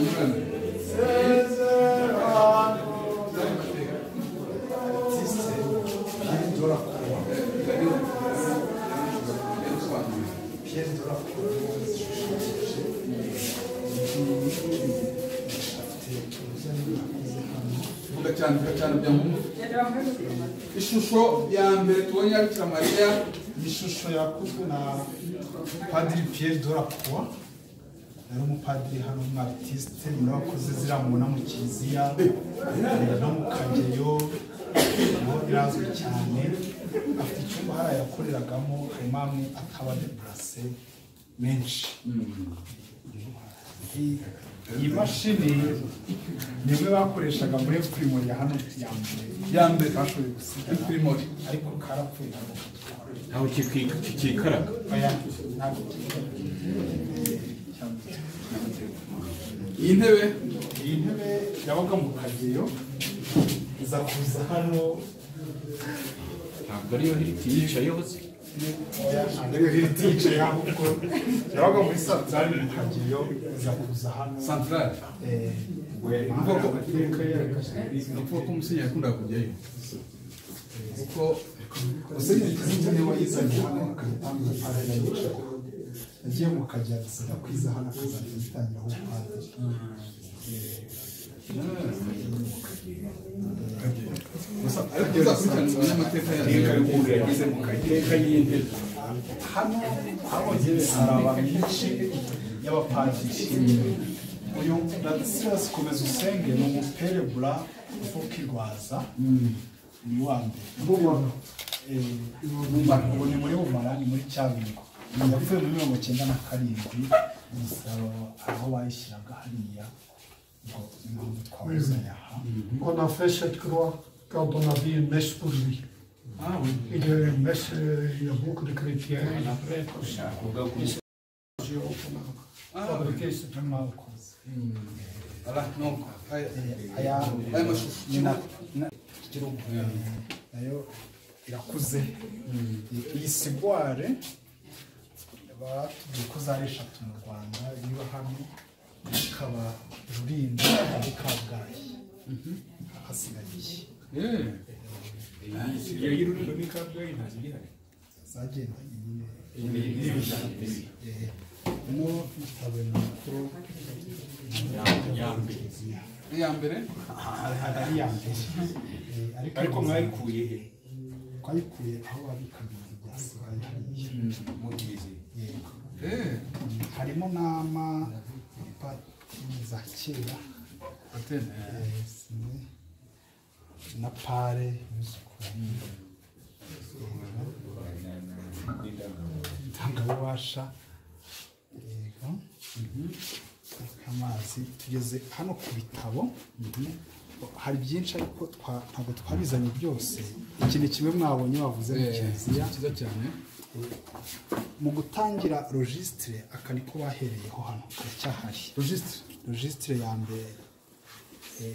banyurana. Artiste Pierre Delacroix. Pierre Delacroix zishushanyije afite ubugeni yakoze hano. Vuga cyane, vuga cyane bya muntu. Ishusho ya mbere tubonye ya Bikira Mariya, Ishusho yakozwe na Padiri Pierre Delacroix, yari umupadiri hano, umu artiste muri abakoze ziriya mubona mu kiliziya no mu Kageyo, niho irazwi cyane. Afite icyumba hariya yakoreragamo, harimo amwe ataba déplacé menshi. Iyi mashini ni imwe bakoreshaga muri imprimerie ya hano ya mbere. Ya mbere. Bashoboye gusigara, Imprimerie. ariko karapfuye, ntabwo kagikora. Ntaho kikikaraga. Oya, ntabwo cyane. Iyi ntebe? Iyi ntebe yabaga mu Kageyo, iza kuza hano. Ntabwo ariyo Hiriti yicayeho se? Oya, ntabwo ariyo Hiriti yicaye, ahubwo yabaga muri santarari mu Kageyo, iza kuza hano. Centrale. Ni ukuvuga ko Musenyeri yakundaga kujyayo, kuko Musenyeri Kizito niwe wayizanye hano, akahita padiri ayicaye. Yagiye mu Kageyo agasaba kwiza hano, akazajya yitangiraho ubupadiri. Gusa ariko uzakurikirana umenye amateka yayo. Yageze mu Kageyo y'intebe. Hano habonye imisaraba myinshi y'abapadiri. Uyu Ladislas Komezusenge ni umupere blanc uvuka i Rwaza, ni uwa mbere. Ubu ni muri Bumara, ni muri Cyabingo. Yapfuye muri 97. Umusaraba aho bayishyiraga hariya ngo impamvu twawuzanye aha. On a fait cette croix quand on a dit une messe pour lui. Ah oui. Il y a eu une messe, il y a beaucoup de chrétiens et de prêtres. Et on a fabriqué cette Mwakoze. Voilà, donc aya Aya aya mashusho ni nayo irakuze. Iyi ciboire batubwiye ko zari eshatu mu Rwanda, iba hano, ikaba Rulindo, ari Kabgayi, hasigaye iyi. Iyo y'Urulindo n'i Kabgayi ntazigihari. Zagendanye nyine. Ino tabernakulo. Ya mbere. Iya mbere. Ari iya mbere. Ariko Ariko mwayikuye he? Twayikuye aho babikaga ibintu byasigaye hariya. Mu kiliziya? Yego. Harimo n'amapatini za kera. Patene. Zimwe na pare y'ukuntu ntangabubasha. Yego, amazi. Tugeze hano ku bitabo, hari byinshi ariko ntabwo twabizanye byose. Iki ni kimwe mwabonye bavuze mu kiliziya. Cyiza cyane. Mu gutangira registre, aka niko bahereyeho, hano karacyahari. Registre. Registre ya mbere.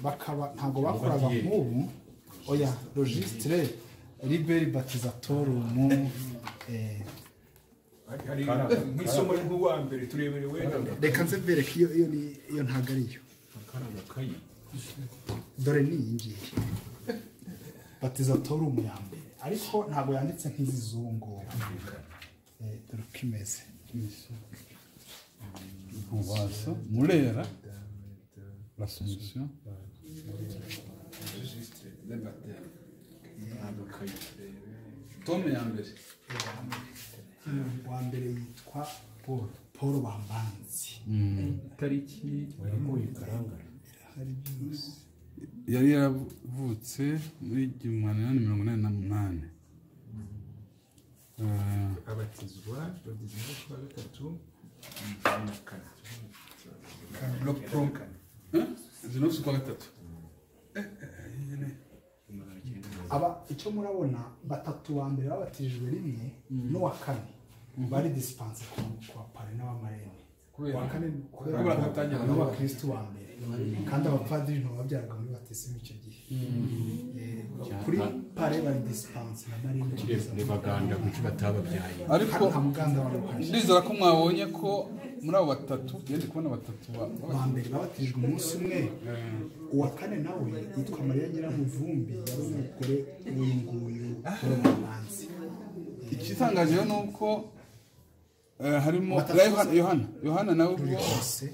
Bakaba ntabwo bakoraga nk'ubu, oya. Registre liberi baptisatorum. Hari nk'isomo nk'uwa mbere turebere wenda. Reka nze mbereke iyo. Iyo ni iyo, ntabwo ari yo. Dore ni iyi ngiyi baptisatorum ya mbere, ariko ntabwo yanditse nk'izi zungu. Dore uko imeze. Ntubaza Murera, l'Assomption, registre de baptême, tome ya mbere. Uwa mbere yitwa Paul Bambanzi. Tariki? Hari byose. Yari yaravutse muri 1888. Abatizwa bageze mu kwa gatatu na kane. Le pro, hein, 19 z'ukwa gatatu. Nyine. Aba icyo murabona, batatu ba mbere babatijwe rimwe n'uwa kane bari dispensés ku baparrain n'abamarraine. Kubera? Uwa kane kubera Kubera ko gutangira. n'abakristu ba mbere, kandi abapadiri ntibabyaraga muri batisimu icyo gihe. Kuri parrain bari dispensés na marraine. Ni Baganda, kuki batababyaye? Ariko nta muganda wari uhari. Ndizera ko mwabonye ko Muri abo batatu yende kubona batatu ba mbere babatijwe umunsi umwe. Uwa kane nawe yitwa Mariya Nyiramuvumbi, yari umugore w'uyu nguyu Rumanzi. Ikitangaje rero ni uko harimo Yohana nawe ruri hose,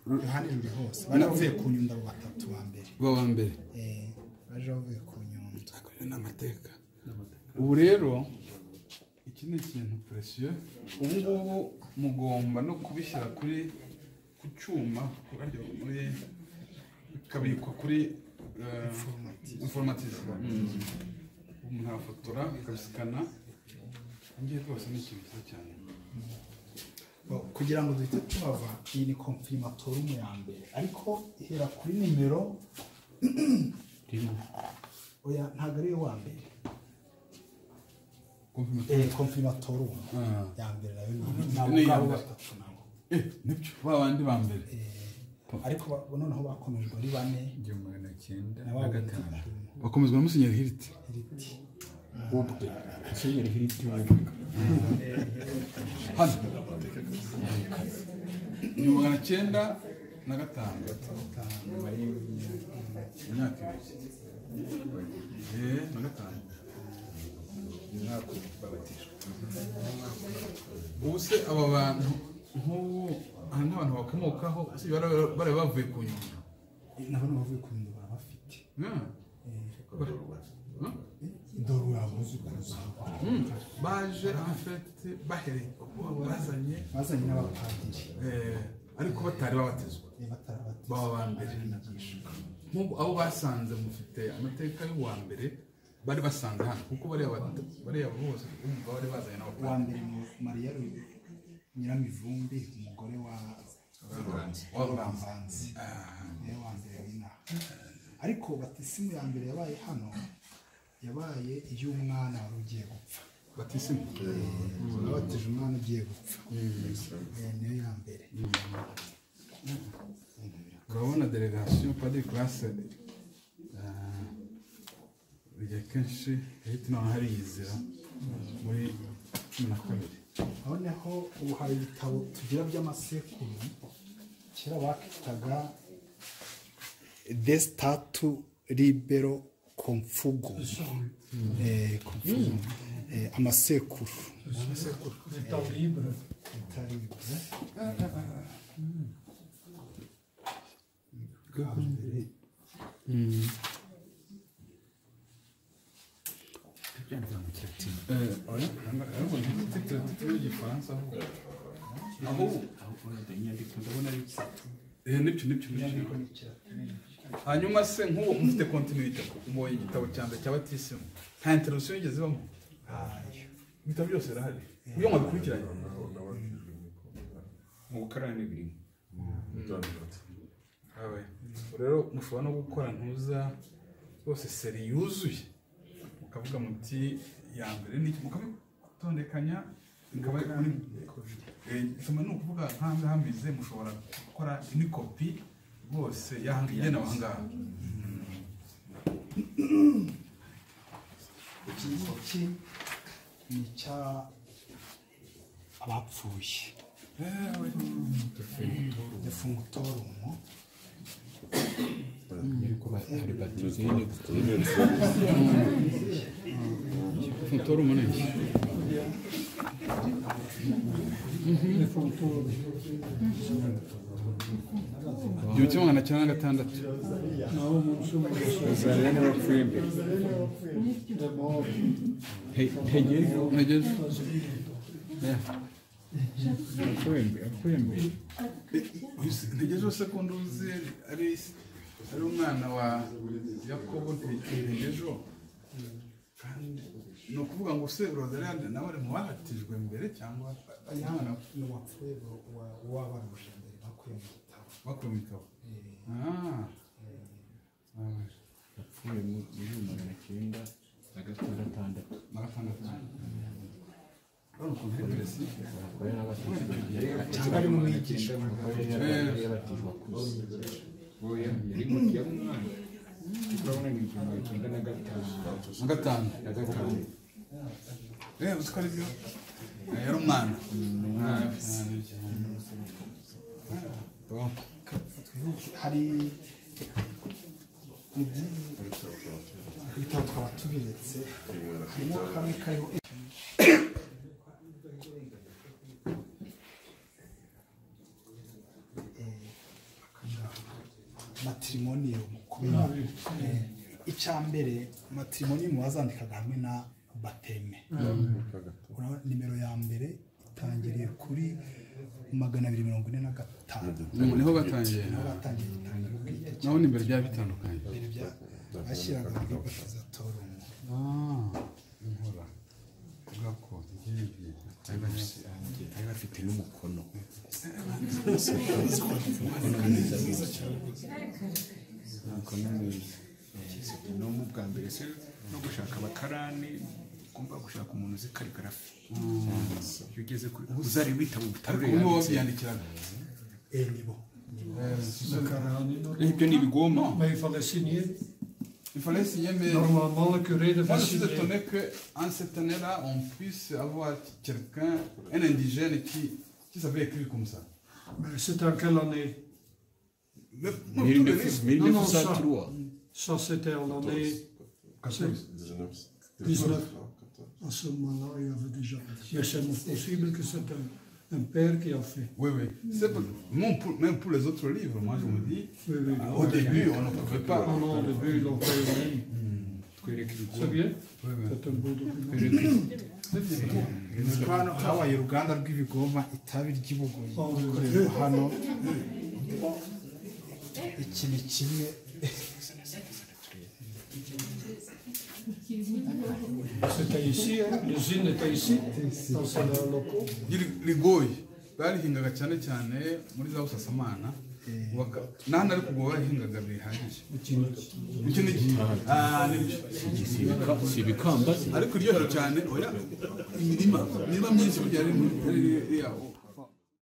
Yohana ruri hose. Bari bavuye ku Nyundo abo batatu ba mbere. Ba mbere baje bavuye ku Nyundo. Ni amateka. Ubu rero iki ni ikintu précieux. Ubu ngubu mugomba no kubishyira kuri ku cyuma muri bikabikwa kuri informatique. Umuntu arafotora akabisikana. Ngiye rwose ni ikintu cyiza cyane. Kugira ngo duhite tuhava, iyi ni confirmatorum ya mbere, ariko ihera kuri nimero oya ntabwo ari yo wa mbere. Confirmatorum ya mbere nayo ni abo batatu nabo. Nibyo ba bandi ba mbere. Ariko noneho bakomejwe ari bane 1905 bakomezwa na Musenyeri Hiriti. Ubwe Musenyeri Hiriti ubwe hano 1905 imyaka ibiri na gatanu umwaka babatijwe. Ubu se aba bantu nk'ubu hari n'abantu bakomokaho bari bavuye ku Nyundo? Nabo bavuye ku Nyundo barabafite. Dore abuzukuruza baje afete bahereye bazanye n'abapadiri ariko batari babatizwa, baba ba mbere. Nk'ubu abo basanze mufite amateka y'uwa mbere bari basanze hano, kuko bariya bose umva bari bazanye n'abapadiri. Uwa mbere Mariya Nyiramivumbi, umugore wa Rurambanzi, niwe wa mbere w'inaha. Ariko batisimu ya mbere yabaye hano yabaye iy'umwana wari ugiye gupfa. Batisimu babatije umwana ugiye gupfa, niyo ya mbere. Urabona delegation padiri classe bijya kenshi ahita noneho hariyizira muri 12. Noneho ubu hari ibitabo tugira by'amasekuru kera bakitaga de statu libero confugo. Amasekuru État libre. Hanyuma se nk'uwo mufite continuité mubonye igitabo cya mbere cya batisimu nta interruption yigeze ibamo, ibitabo byose birahari iyo mwabikurikiranye mu gukarana birimo. Rero mushobora no gukora ntuza rwose seri yuzuye mukavuga muti ya mbere n'iki mukabitondekanya bikaba ni ukuvuga nk'ahangaha hameze mushobora gukora ini kopi rwose igena aho ngaha. Iki ngiki ni icya abapfuye defunctorum. Defunctorum ni iki? 1906. Rosalia niwe wapfuye mbere. Ntegereje. Apfuye mbere. Ntegereje se ko nduzi ari umwana wa Yakobo Ntegereje. Kandi ni ukuvuga ngo se Rosalia nawe ari mu babatijwe mbere cyangwa ni uwapfuye wabaruje mbere bakuye mu gitabo. Bakuye mu gitabo. Yapfuye mu 1906. Cyangwa ari mu mwigisha yabatijwe akuze. Yari umwana. Urabona ni 1905. Uzi ko ari byo? Yari umwana. Hari ibitabo twaba tubiretse, harimo kamwe kariho matrimonium. Icya mbere matrimonium wazandikaga hamwe na bateme. Nimero ya mbere itangiriye kuri 245. Niho batangiye. Niho batangiye igitangiro bwite. Naho ni mbere byaba bitandukanye. Mbere bya bashyiraga muri batizatorium. Inkora bwako ngibi bari bafite n'umukono. Umukono mwiza. No mu bwa mbere se no gushaka abakarani ugomba gushaka umuntu uzi karigrafi. Iyo ugeze kuri uzari witaba ubutabera. Ariko nibo babyandikiraga. Nibo. Ibyo ni ibigoma. Mais il fallait signer. Il fallait signer, mais normalement le curé devait moi, je suis signer. étonné qu'en cette année-là, on puisse avoir quelqu'un, un indigène qui savait écrire comme ça. Mais c'était en quelle année? 1903. Ça, c'était en l'année 19. À ce moment-là, il y avait déjà. Mais c'est possible que c'est un père qui a fait. Oui, oui. Même pour les autres livres, moi je me dis, oui, oui, au début, on ne pouvait pas. Non, non, au début, ils l'ont fait eux-mêmes. C'est bien. Oui, oui. C'est un beau document. Hano habaye uruganda rw'ibigoma, itabi ry'ibugoyi rikorerwa hano. Iki ni kimwe. C'était ici, l'usine était ici, dans ces locaux. Ligoyi barihingaga cyane cyane muri za Busasamana, nahano ariko ubwo barahingaga bihagije. Iki ni Si ibikamba se. Ariko iryohera cyane, oya, imirima myinshi burya yari